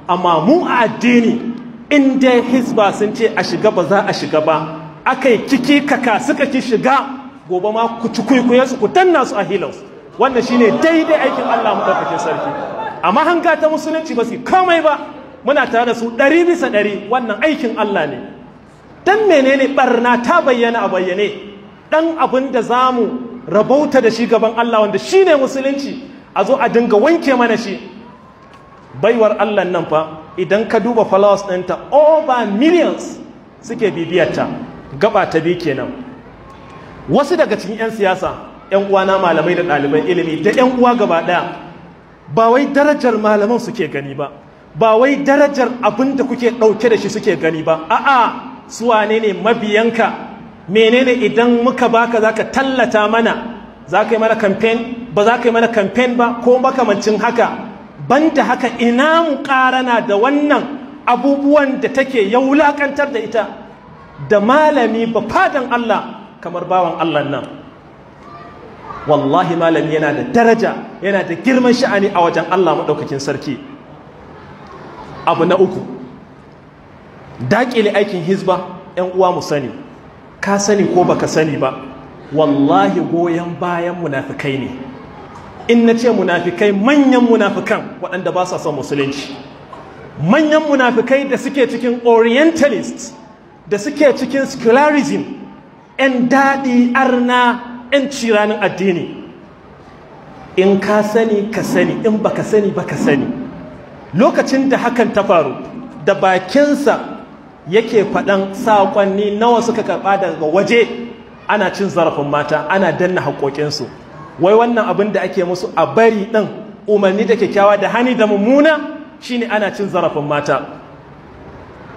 Amma mu a addini, in dai Hisba sun ce a shiga, ba za a shiga ba, aka yi kiki kaka suka ki shiga, gobe ma ku ci kwaikwaye su, ku danna su a Hilux. Wannan shine daidai aikin Allah maɗaukakin sarki. Amma hanga ta musulunci ba su komai ba, muna tare da su 100%. Wannan aikin Allah ne. Dan menene barna ta bayyana a bayyane, dan abin da zamu rabauta da shi gaban Allah, wanda shine musulunci, a zo a dinga wanke mana shi. Baiwar Allah nan fa, idan ka duba followers ɗinta, over millions suke bibiyarta. Gaba ta biyu kenan. Wasu daga cikin 'yan siyasa, 'yan uwana malamai da ɗaliban ilimi da 'yan uwa gaba ɗaya, ba wai darajar malaman suke gani ba, ba wai darajar abin da kuke ɗauke da shi suke gani ba. A'a, su wane ne mabiyanka? Menene idan muka baka zaka tallata mana? Za ka yi mana campaign, ba za ka yi mana campaign ba, ko makamancin haka? Banda haka, ina mu ƙarana da wannan abubuwan da take ya wulakantar da ita da malami ba fadan Allah kamar bawan Allah nan? Wallahi malami yana da daraja, yana da girman sha'ani a wajen Allah maɗaukakin sarki. Abu na uku, daƙile aikin Hizba. 'Yan uwa, mu sani, ka sani ko baka sani ba, wallahi goyon bayan munafikai ne. In na ce munafikai, manyan munafikan waɗanda ba sa son musulunci, manyan munafikai da suke cikin orientalist, da suke cikin secularism, 'yan daɗi arna, 'yan ciranin addini. In ka sani, ka sani, in baka sani ba, ka sani. Lokacin da hakan ta faru, da bakinsa yake faɗan saƙonni nawa suka karɓa daga waje, ana cin zarafin mata, ana danna haƙoƙinsu. Wai wannan abin da ake musu a bari ɗin, umarni da kyakkyawa da hani da mummuna, shine ana cin zarafin mata.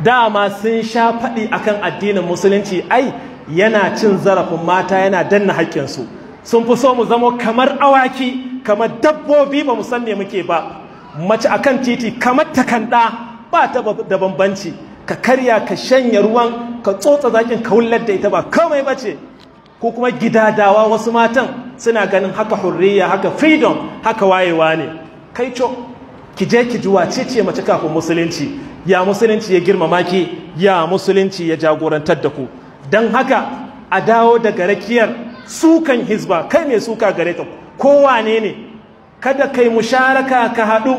Dama sun sha faɗi akan addinin musulunci ai yana cin zarafin mata, yana danna haƙƙinsu. Sun fi so mu zamo kamar awaki, kamar dabbobi, ba mu san me muke ba. Mace akan titi kamar takanda, ba ta da bambanci. Ka karya, ka shanya ruwan, ka tsotsa zakin, ka wullar da ita, ba komai ba ce. Ko kuma gidadawa, wasu matan suna ganin haka hurriya, haka freedom, haka wayewa ne. Kai co, ki je ki ji wace ce mace kafin musulunci, ya musulunci ya girmama ki, ya musulunci ya jagorantar da ku. Don haka a dawo daga rakiyar sukan Hizba. Kai mai suka gare ta, kowane ne, kada kai musharaka, ka haɗu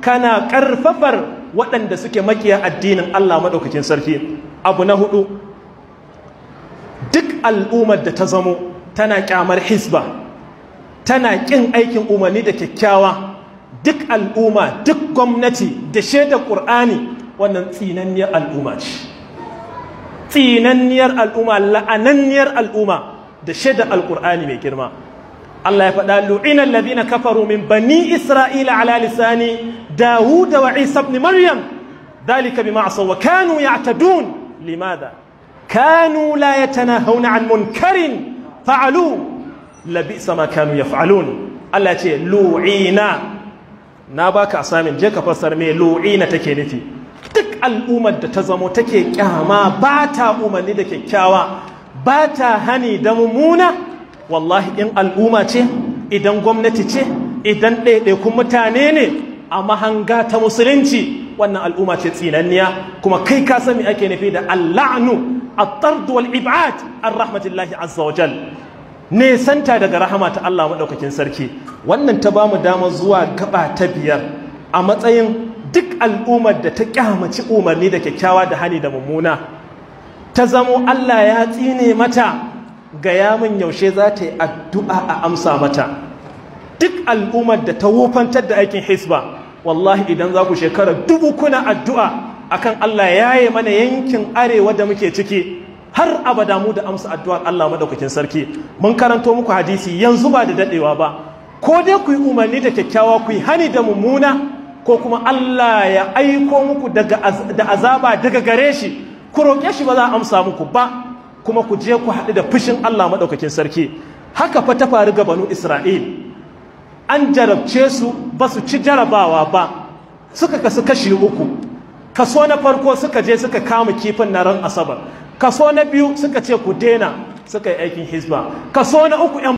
kana ƙarfafar waɗanda suke makiya addinin Allah maɗaukakin sarki. Abu na hudu, duk al'ummar da ta zamo tana kyamar Hisba, tana ƙin aikin umarni da kyakkyawa, duk al'umma, duk gwamnati, da shaidar Ƙur'ani, wannan tsinanniyar al'umma ce, tsinanniyar al'umma, la'ananniyar al'umma, da shaidar Alƙur'ani mai girma. Allah ya faɗa: "Lu'ina alladhina kafaru min bani Isra'ila ala lisani Dawud wa Isa ibn Maryam, dhalika bima asaw wa kanu ya'tadun. Limadha? Kanu la yatanahawna an munkarin fa'alu, labisa ma kanu yaf'alun." Allah ce lu'ina. Na baka asamin, je ka fassara me lu'ina take nufi. Duk al'ummar da ta zamo take kyama, ba ta umarni da kyakkyawa, ba ta hani da mummuna, wallahi in al'umma ce, idan gwamnati ce, idan ɗaiɗaikun mutane ne, a mahanga ta musulunci wannan al'umma ce tsinanniya. Kuma kai ka san me ake nufi da alla'nu, at-tard wal ib'ad an rahmatillahi azza wa jal, nesanta daga rahama ta Allah madaukakin sarki. Wannan ta bamu dama zuwa gaba ta biyar, a matsayin duk al'ummar da ta kyamaci umarni da kyakkyawa da hani da mummuna, ta zamo Allah ya tsine mata, gaya min yaushe za ta yi addu'a a amsa mata? Duk al'ummar da ta wofantar da aikin Hisba, wallahi idan za ku shekara 1000 kuna addu'a akan Allah ya yi mana yankin arewa da muke ciki, har abada mu da amsa addu'ar Allah madaukakin sarki. Mun karanto muku hadisi yanzu ba da dadewa ba. Ko dai ku yi umarni da kyakkyawa, ku yi hani da mummuna, ko kuma Allah ya aiko muku da azaba daga gare shi. Ku roƙe shi, ba za a amsa muku ba, kuma ku je ku haɗu da fushin Allah madaukakin sarki. Haka fa ta faru ga Banu Isra'il. An jarabce su, ba su ci jarabawa ba, suka kasu kashi uku. Kaso na farko suka je suka kama kifin na ran Asabar. Kaso na biyu suka ce ku daina, suka yi aikin Hizba. Kaso na uku 'yan